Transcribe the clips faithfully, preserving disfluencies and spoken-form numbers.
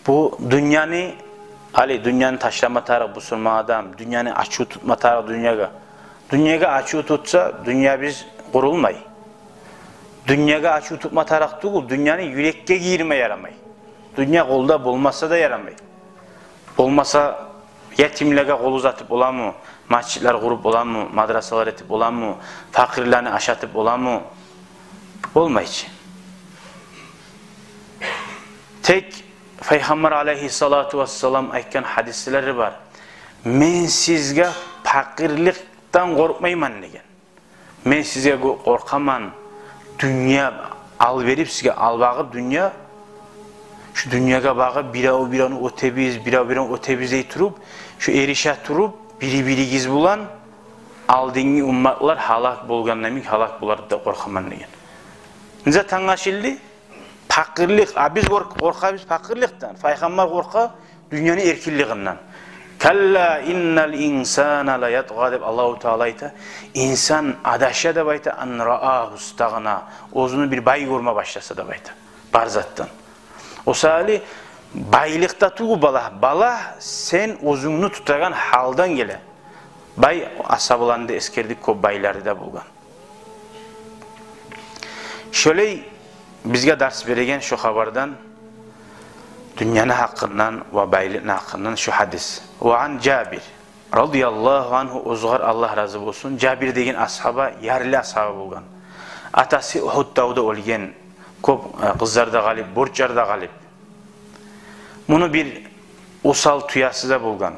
Бу дюньяны, гьали дюньяны ташлама тарыкъ бусурман адам, дюньяны ачув тутма тарыкъ дюньягъа. Дюньягъа ачув тутса, дюньябыз къурулмай. Дюньягъа ачув тутма тарыкъ тюгюл, дюньяны юрекге гийирме ярамай. Дюнья къолда болмаса да ярамай. Болмаса, етимлеге къол узатып боламы, межитлер къуруп боламы, мадрасалар этип боламы, пакъырланы ашатып боламы? Болмай чы. Тек Пайхаммар алейгьиссалату вассалам айтгъан гьадислери бар. «Мен сизге пакъырлыкъдан къоркъмайман», – деген. «Мен сизге къо-, къоркъаман, дюнья ал берип сизге, ал багъып дюнья, шу дюньягъа багъып бирев-биревню оьтебиз, бирев-биревню оьтебиз дей туруп, шу эрише туруп, бири-биригиз булан алдынгъы умматлар гьалак болгъанда йимик гьалак болар деп къоркъаман», – деген. Нече англашылды? Пакъырлыкъ, а биз къор-, къоркъабыз пакъырлыкъдан, Пайхаммар къоркъа дюньяны эркинлигинден. «Калла иннал инсана лаятгъа», – деп Аллагьу Таала айта. Инсан адаша деп айта, «ан раагьу стагъна», оьзюн бир бай гёрме башласа деп айта. Бар затдан. О саялы байлыкъда тюгюл балагь, балагь сен оьзюнгню тутагъан гьалдан геле. Бай асгьабаланы да эсгердик, кёп байлары да болгъан. Шолай бизге дарс береген шо хабардан, дюньяны гьакъындан ва байлыкъны гьакъындан шо гьадис. Ва ан Жабир радияллагьу ангьу, огъар Аллагь рази болсун. Жабир деген асгьаба, ярлы асгьаба болгъан. Атасы Угьуд тавда оьлген, кёп, э, къызлар да къалып, борчлар да къалып. Муну бир осал тюеси де болгъан.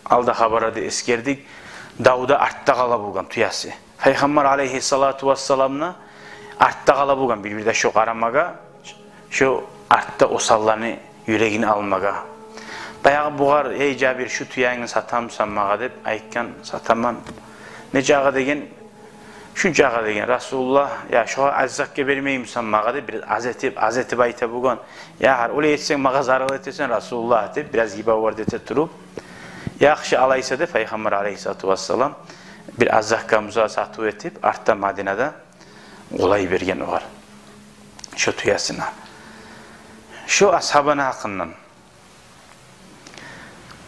Алда хабарларда эсгердик, тавда артда къала болгъан тюеси. Пайхаммар алейгьиссалату вассаламны артда къала болгъан, бир-бирде шо къарамагъа, шо артда осалланы юрегин алмагъа. Баягъы бугъар: «Эй Жабир, шу тюенгни сатамысан магъа?» – деп айтгъан. «Сатаман». «Нечакъы?» – деген. «Шунчакъы», – деген. Расулуллагь: «Я, шогъар аз затгъа бермеймисен магъа?» – деп, бираз аз этип, аз этип айта болгъан. «Я, гьар олай этсенг, магъа зарал этесен, Расулуллагь», – деп, бираз гьибавард эте туруп. «Яхшы, алайса», – деп, Пайхаммар алейгьиссалату вассалам бир аз затгъа буса сатыв этип, артда Мадинада къолай берген огъар шо тюесин. Шо асгьабаны гьакъындан.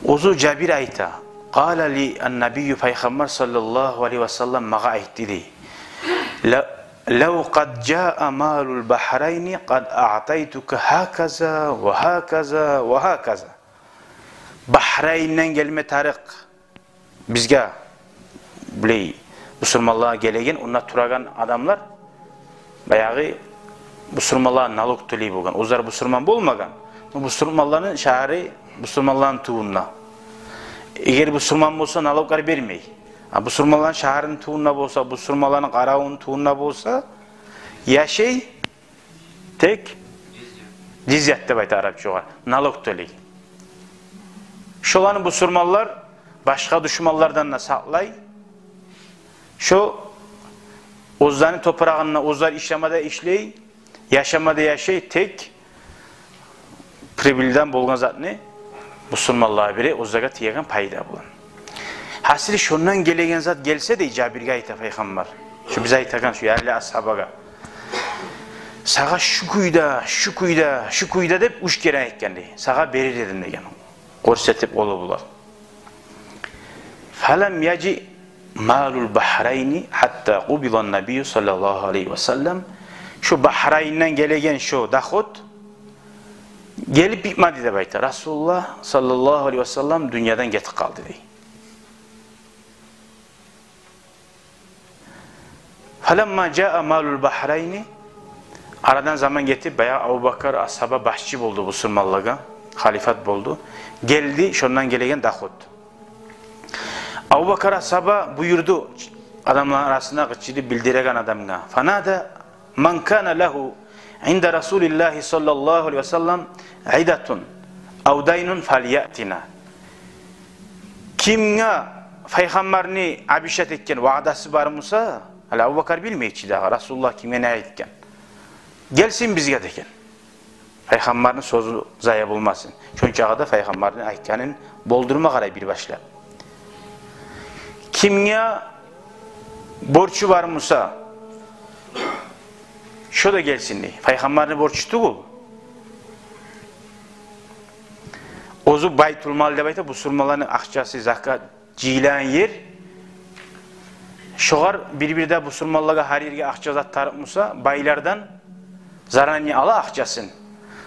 Оьзю Жабир айта: «Къала ли ан-набийю», Пайхаммар саллаллагьу алайгьи ва саллам магъа айтды дей: «Ла-, лав къад жаа малул бахрайни къад аътайтука гьаказа ва гьаказа ва гьаказа». Бахрайнден гелме тарыкъ бизге, булай, бусурманлагъа гелеген, онда турагъан адамлар, баягъы бусурманлагъа налог тёлей болгъан. Оьзлер бусурман болмагъан, но бусурманланы шагьары бусурманланы тюбюнде. Эгер бусурман болса, налоглар бермей. А бусурманланы шагьарыны тюбюнде болса, бусурманланы къаравуну тюбюнде болса, яшай, тек жизьят деп айта арапча огъар, налог тёлей. Шоланы бусурманлар башгъа душманлардан да сакълай. Шо оьзлени топурагъында оьзлер ишлеме де ишлей, яшама да яшай, тек прибыльдан болгъан затны бусурманлагъа бере, оьзлеге тиеген пайда булан. Гьасили, шондан гелеген зат гелсе дей, Жабирге айта Пайхаммар, шо биз айтагъан шо ярлы асгьабагъа: «Сагъа шу кюйде, шу кюйде, шу кюйде», – деп уьч керен айтгъан дей, «сагъа берир эдим», – деген, гёрсетип къолу булан. «Фалам яжи малул бахрайни гьатта къубидан-набийю саллаллагьу алайгьи ва саллам». Шо Бахрайнден гелеген шо доход гелип битмеди деп айта. Расулуллагь саллаллагьу алайгьи ва саллам дюньядан гетип къалды дей. «Фаламма жаа малул бахрайни», арадан заман гетип, баягъы Абубакар асгьаба башчы болду бусурманлагъа, халифат болду. Гелди шондан гелеген доход. Абубакар асгьаба буюрду адамланы арасында къычырып билдиреген адамгъа: «Фанада ман кана лагьу инда Расулиллагьи саллаллагьу алайгьи ва саллам идатун ав дайнун фалятина». Кимге Пайхаммарны обещать этген ваъдасы бар буса, гьали Абубакар билмей чи дагъы Расулуллагь кимге не айтгъан, гелсин бизге деген. Пайхаммарны сёзю зая болмасын. Шончагъы да Пайхаммарны айтгъанын болдурма къарай бир башлап. Кимге борчу бар буса, шо да гелсин дей. Пайхаммарны борчу тюгюл. Оьзю байтулмал деп айта, бусурманланы акъчасы, закат жыйылагъан ер. Шогъар бир-бирде бусурманлагъа гьар ерге акъча зат тарыкъ буса, байлардан заранее ала акъчасын.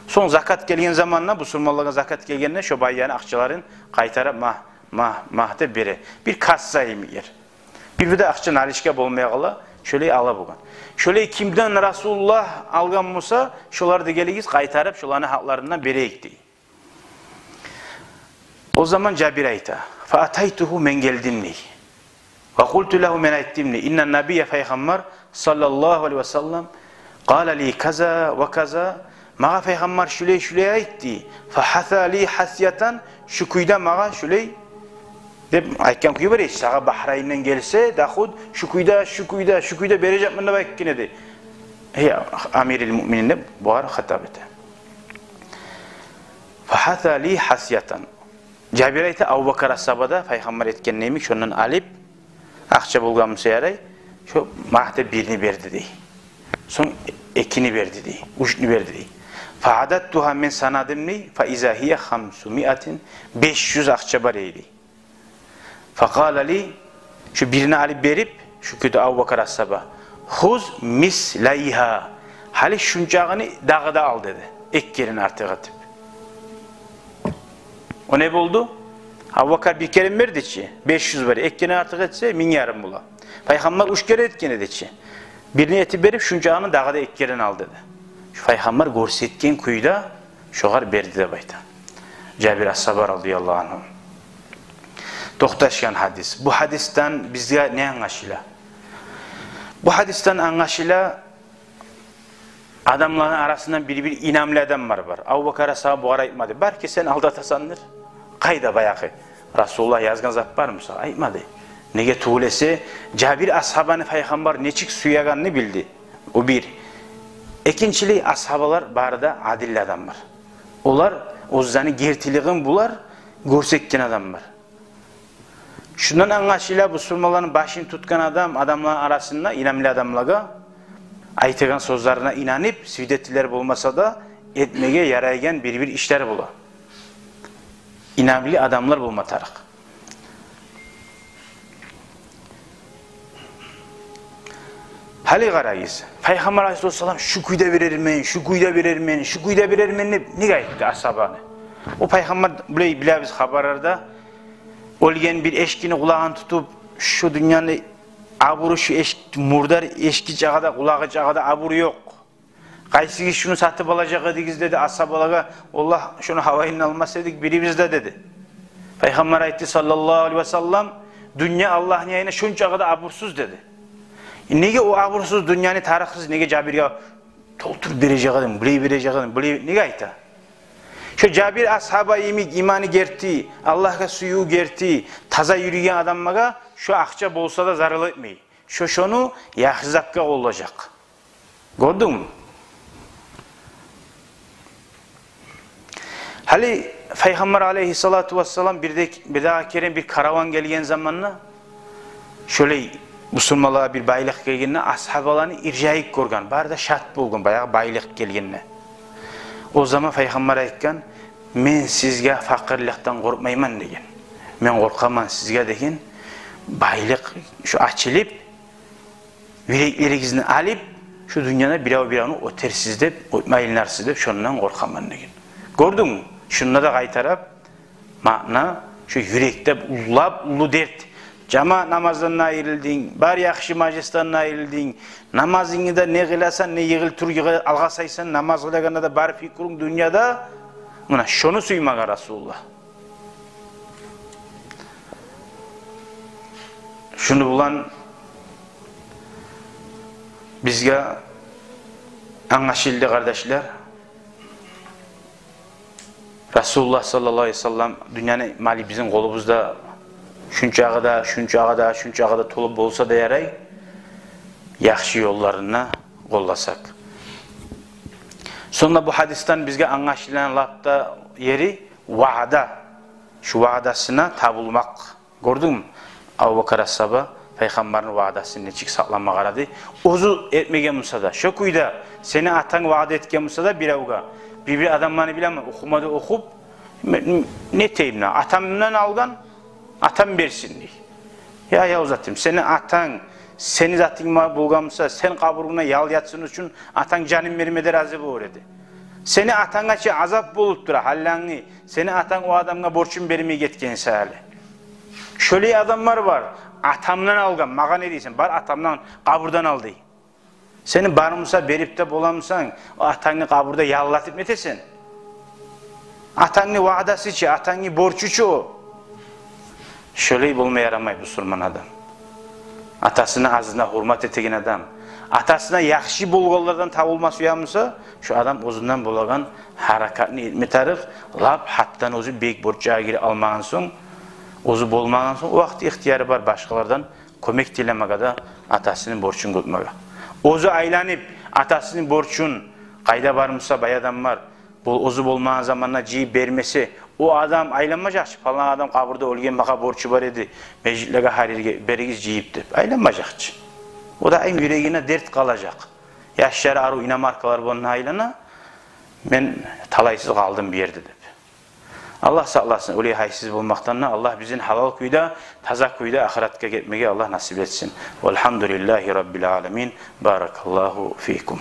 Сонг закат гелген заманда, бусурманлагъа закат гелгенде, шо байланы акъчаларын къайтарып, магь, магь, магь деп бере. Бир касса йимик ер. Бир-бирде акъча наличка болмай къала, шолай ала болгъан. Шолай кимден Расулуллагь алгъан буса, шолар да гелигиз, къайтарып, шоланы гьакъларындан берейик дей. О заман Жабир айта: «Фа атайтугьу», мен гелдим дей. «Ва къулту лагьу», мен айтдым дей: «Инна набия», пайхаммар, саллаллагьу алайгьи ва саллам, «къала ли каза ва каза», магъа пайхаммар шулай-шулай айтды. «Фа хаса ли хасятан», шу кюйде магъа шулай деп айтгъан кюй бар эди: «Сагъа Бахрайнден гелсе доход, шу кюйде, шу кюйде, шу кюйде бережекмен», деп айтгъан эди. «Гьей, амирил муъминин», деп бугъар хитап эте. «Фа хаса ли хасятан». Жабир айта, Абубакар асгьаба да пайхаммар этген йимик, шондан алып, акъча болгъан буса ярай, шо магъа бирни берди дей. Сонг экини берди дей, уьчню берди дей. «Фа ададтугьа», мен санадым дей, «фа иза гьия хамсумиатин», беш юз акъча бар эди. «Фа къала ли», шу бирни алып берип, шу кюйде Абубакар асгьаба: «Хуз мислайгьа», гьали шунчагъыны дагъы да ал деди, эки керен артыкъ этип. О не болду? Абубакар бир керен берди чи, беш юз бар, эки керен артыкъ этсе, минг ярым бола. Пайхаммар уьч керен этген эди чи. Бирни этип берип, шунчагъыны дагъы да эки керен ал деди. Шу пайхаммар гёрсетген кюйде шогъар берди деп айта Жабир асгьаба, радияллагьу ангьу. Токъташгъан гьадис. Бу гьадисден бизге не англашыла? Бу гьадисден англашыла, адамланы арасындан бир-бир инамлы адамлар бар. Абубакар асгьаба бугъар айтмады: «Балики сен алдатасандыр. Къайда баягъы Расулуллагь язгъан зат бармы сагъа?» Айтмады. Неге тюгюл эсе, Жабир асгьабаны пайхаммар нечик сюегенин билди. О бир. Экинчилей, асгьабалар бары да адил адамлар. Олар оьзлени гертилигин булар гёрсетген адамлар. Шундан англашыла, бусурманланы башын тутгъан адам адамланы арасында инамлы адамлагъа айтагъан сёзлерине инанып, свидетельлер болмаса да, этмеге ярайгъан бир-бир ишлер бола. Инамлы адамлар болма тарыкъ. Гьали къарагъыз, пайхаммар алайгьиссалам: «Шу кюйде берермен, шу кюйде берермен, шу кюйде берермен», – деп неге айтды асгьабаны? О пайхаммар, булай билебиз хабарларда, оьлген бир эчкини къулагъын тутуп, шу дюньяны абуру, шу эч-, мурдар эчки чакъы да, къулагъы чакъы да абуру ёкъ. Къайсыгъыз шуну сатып алажакъ эдигиз деди асгьабалагъа. Валлагь, шуну гьавайын алмас эдик бирибиз де деди. Пайхаммар айтды, саллаллагьу алайгьи ва саллам: «Дюнья Аллагьны янына шунчакъы да абурсуз», – деди. Неге о абурсуз дюньяны тарыкъсыз, неге Жабирге толтуруп бережек эдим, булай бережек эдим, булай, неге айта? Шо Жабир асгьаба йимик иманы герти, Аллагьгъа сюювю герти, таза юрюйген адамлагъа шо акъча болса да зарал этмей. Шо шону яхшы затгъа къоллажакъ. Гёрдюнгмю? Гьали пайхаммар алайгьиссалату вассалам бирде, бирдагъы керен бир караван гелген заманда, шолай бусурманлагъа бир байлыкъ гелгенде, асгьабаланы иржайып гёрген, бары да шат болгъан баягъы байлыкъ гелгенде. О заман пайхаммар айтгъан: «Мен сизге факъырлыкъдан къоркъмайман, – деген. – Мен къоркъаман сизге, – деген, – байлыкъ шу ачылып, юреклеригизни алып, шу дюньяда бирев-биревню оьтерсиз деп, оьтме айланарсыз деп, шондан къоркъаман», – деген. Гёрдюнгмю? Шунда да къайтарып маъна, шу юрекде уллап уллу дерт. Жамаат намаздан айрылдынг, бар яхшы мажлисден айрылдынг, намазынгны да не къыласан, не йыгъыл тур, йыгъыл алгъасайсан, намаз къылагъанда да бар фикрунг дюньяда. Муна шону сюймеген Расулуллагь. Шуну булан бизге англашылды, къардашлар. Расулуллагь саллаллагьу алайгьи ва саллам, дюньяны малы бизин къолубузда шунчакъы да, шунчакъы да, шунчакъы да толуп болса да ярай, яхшы ёлларына къолласакъ. Сонг да бу гьадисден бизге англашылагъан лап да ери ваъда, шу ваъдасына табулмакъ. Гёрдюнгмю? Абубакар асгьаба пайхаммарны ваъдасын нечик сакълама къарады. Оьзю этмеген буса да, шо кюйде сени атанг ваъда этген буса да биревге, бир-бир адамланы билемен, охума да охуп, Мен не этейим, атамдан алгъан, атам берсин дей. Я, я, узатым, сени атанг, сени затынг ма-, болгъан буса, сен къабурунгда ял ятсын учун атанг жанын берме де рази болур эди. Сени атанга чы азап болуп тура, гьалланги, сени атанг о адамгъа борчун бермей гетген саялы. Шолай адамлар бар, атамдан алгъан, магъа не дейсен, бар атамдан, къабурдан ал дей. Сени бармуса, берип де боламусан, о атангны къабурда яллатып не этесен? Атангны ваъдасы чы, атангны борчу чу о. Шолай болма ярамай бусурман адам. Атасына, азына гьюрмет этеген адам, атасына яхшы болгъанлардан табулма сюемуса, шо адам оьзюнден болагъан гьаракатны этме тарыкъ, лап гьатдан оьзю бек борчгъа гирип алмагъан сонг, оьзю болмагъан сонг, о вакъти ихтияры бар башгъалардан кёмек тилемеге де, атасыны борчун кютмеге. Оьзю айланып, атасыны борчун, къайда бармуса бай адамлар, бу оьзю болмагъан заманда жыйып бермесе, о адам айланмажакъ чы, палан адам къабурда оьлген, магъа борчу бар эди, межитлеге, гьар ерге беригиз жыйып деп. Айланмажакъ чы. О да айым юрегине дерт къалажакъ. Яшлары арив иномаркалар булан айлана, мен талайсыз къалдым бу ерде деп. Аллагь сакъласын олай гьайсыз болмакъдан да, Аллагь бизин гьалал кюйде, таза кюйде ахыратгъа гетмеге Аллагь насип этсин. Валгьамдулиллагьи раббил аламин. Баракаллагьу фикум.